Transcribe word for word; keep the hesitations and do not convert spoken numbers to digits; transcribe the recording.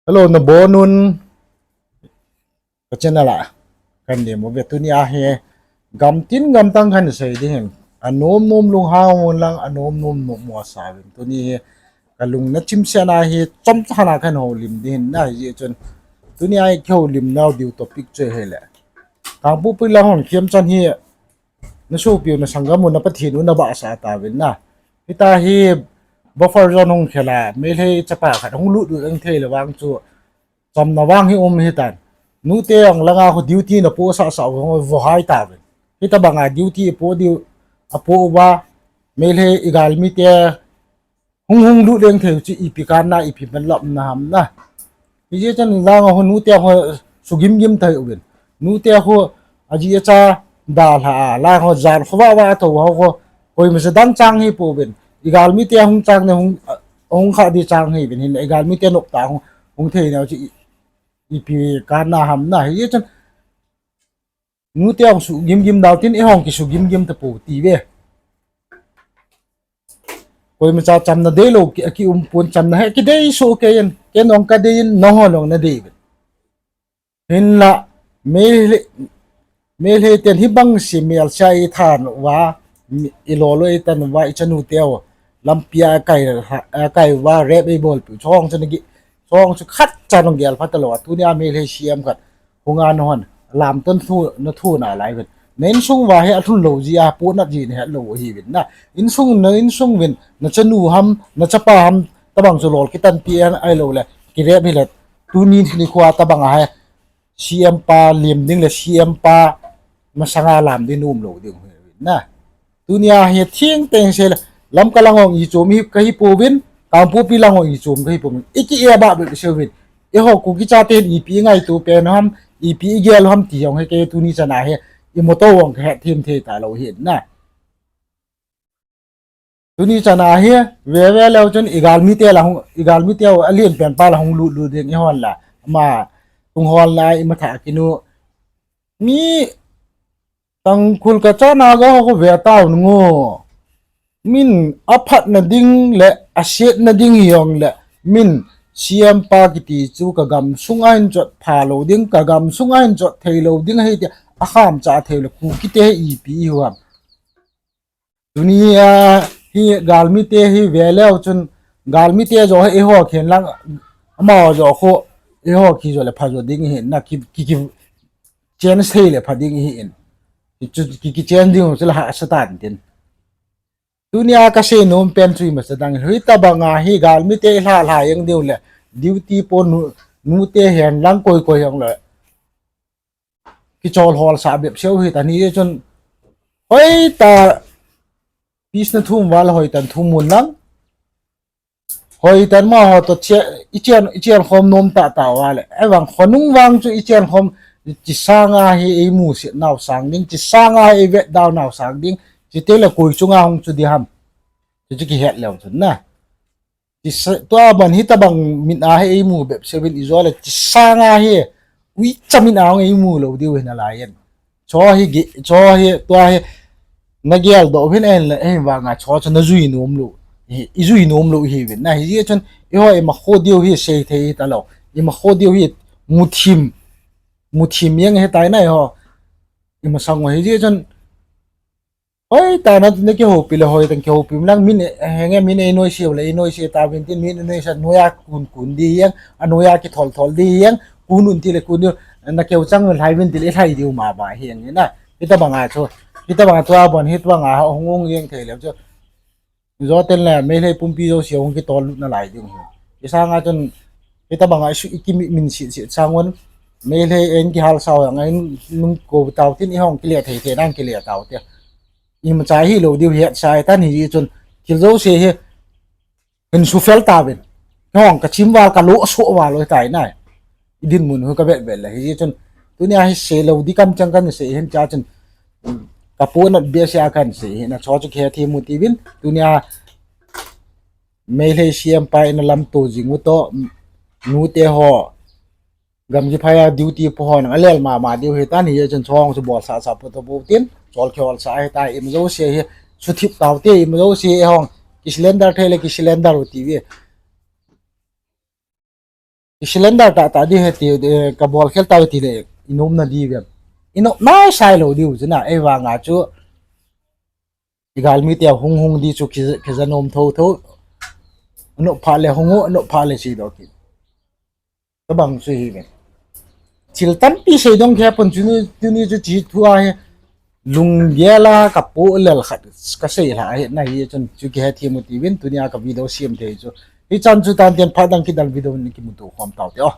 Hello, nabonun. Ka channel a kan demo ve tunia hi. Gamtin gamtang kan sei ding hin. Anom nom lunghang un lang, anom nom nom mo sa vin. Tuni hi kalung na chimsiana hi chomcha na kan houlim ding hin na hi chun. Tunia hi kihoulim nau diu topic chu hile. Kangpokpi lang hon kiam chan hi. Na sopiu na sanggamu na Pathen u na bahsa tauvin na. Hita hi buffer zone hung khela, Meitei chapa khat hung lut lut ang thei le vang chu chamna vang hi um hitan. Nute ang langa khu duty na po sa sa hung vo hai tauvin. Hita banga duty po diu a po uva Meitei i galmite hung hung lut leng thei chu ipi kanna ipi man lop na ham na. Hijeh chun langa khu nute khu sugim gim thei uvin. Nute khu aji acha dalha a, langa khu jan khu va va to ho khu koima sa dang chang hi pouvin. I galmite hung chang ne hung, hung kha di chang hi vin hin i galmite nop ta hung, hung thei nau chu i, ipi kanna ham na. Hijeh chun nute hung sugim gim dau tin, eihon kisugim gim tapou ti ve. Koima cha chamna deilou ki, ki um pon chamna hi kidei soh kei in, ken jong kadei in, nangho jong nadei uvin. Hinla, Meitei, Meitei ten hibang si mel sia i than uva, i lolo i tan uva, i chanu teu, lampia kai, kai uva, rape i bolpiu, chong chu nagi, chong chu khat cha nong gel pha talou, tunia Meitei C M khat, hunga nahon, lam ton thu, na thu nalai uvin. Na insung uva hi alhun lou jeh a, ponat jeh na hetlou ahi uvin na. Insung, na insung uvin, na chanu ham, na chapa ham, tabang chu lol kitanpi an ahilou le, ki rape hile, tuni nikho a tabang a hi, C M pa lim ding le C M pa masanga lam ding um lou ding hi na. Tunia hi thing teng sei le Lamka lang ong i chom hi kahi pouvin, Kangpokpi lang ong i chom kahi pouvin. I ki e ba be seuvin. Eiho Kuki chate ipi ngaito pen ham, ipi gel ham ti jong hi kei tuni chana hi i moto ong kahet them thei talou hi na. Tuni chana hi, ve ve leu chun i galmite la hung, i galmite u alen pen pa la hung lut lut ding eihon la. Ama, tung hol la i matha kinu. Mi, Tangkhul ka chana ga ho ve tau ngu. Min, aphatna ding le, asetna ding jong le, min, C M pa kiti chu ka gamsung a hin chot phalou ding, ka gamsung a hin chot theilou ding ahi tia, akham cha thei le Kukite hi ipi i huam. Tunia hi galmite hi ve leu chun, galmite jo hi eiho khen lang, amaho jo khu, eiho khi jo le pha jo ding hi, na ki, ki, ki, change thei le pha ding hi in. Ki chu, ki, ki change ding chu la hahsa tan tin. Tunia kasei nom pen chu ima sa dang, hui tabanga hi galmite lha lha jeng diu le, duty po nu, nute hen lang koi koi jong le. Kichol hol sa bep seu hi ta ni chun. Hoitah peace na thum val hoitah thum mun lang. Hoitah ma ho to che, i chen, i chen khom nom tah tah val. Evang khonung vang chu i chen khom chi sanga hi ei mu sit nau sang ding, chi sanga hi ei vet dau nau sang ding, chi te le koi chunga hung chu di ham. Chu chu kihet leu chun na. Chi sa, tua ban hi tabang min a hi ei mu bep seuvin i jo le chi sanga hi ui cha min a hung ei mu lou diu hin alai in. Cho hi gi, cho hi, tua hi na gel doh hin en le, en vanga cho cho na jui nom lou. Hi, i jui nom lou hi vin. Na hi ji chun, eiho ima kho diu hi sei thei hi talou. Ima kho diu hi muthim, muthim jeng hi tai na eiho. Ima sang hi ji chun, Hoitah na, na kihoupi le hoitah kihoupi lang min, henge min ei noise le, ei noise tauvin tin min ei noise noiya kun kun di jeng, anoiya kithol thol di jeng, kun un ti le kun di, na keu chang le lhai vin ti le lhai diu ma ba hi jeng na. Hitabanga chu, hitabanga chu abon, hitabanga hung hung jeng thei le chu. Joten le, Meitei pumpi jouse hung kitol lut nalai ding hi. Kisanga chun, hitabanga isu iki mi, min sit sit sangun, Meitei en kihal sao jang, en nung ko tau tin, i hung kile thei thei nang kile tau te. Ima cha hi lou diu hi, sai tan hi chun, thil jouse hi, hin sufel tauvin. Hung ka chim val ka lo so val lo tai nai. I dinmun hu ka vet vet le hi chun. Tunia hi sei lou di kam chang kan sei hin cha chun. Ka ponat bia sia kan sei hin a cho chu khe thi mu ti vin. Tunia Meitei C M pa in a lam to jing u to. Nute ho. Gamgi phai a duty po ho nang a lel mama diu hi tan hi chun chong chu bol sa sa po to po tin. Chol khe ol sa hi ta im jouse hi. Suthip tau te im jouse hung. Ki surrender thei le ki surrender u ti vi. Surrender tah tah di he ti, eh, kabol khel tau ti le, inomna di vem. Inom nai sai lou diu chu na, ei vanga chu. Igalmi te hung hung di chu ki, kijanom thotho. Nop pha le hung u, nop pha le sei doh kit. Tobang chu hi ve. Thil tampi sei dong khe pon chu ni, tuni chu chi thu a hi. Lunggel a kapo lel khat kasei lha ahi na hi chun chu kihethem u ti vin tunia ka video sem thei chu. Hichan chu tan ten phat dang kidang video ni kimuto khom tau te o.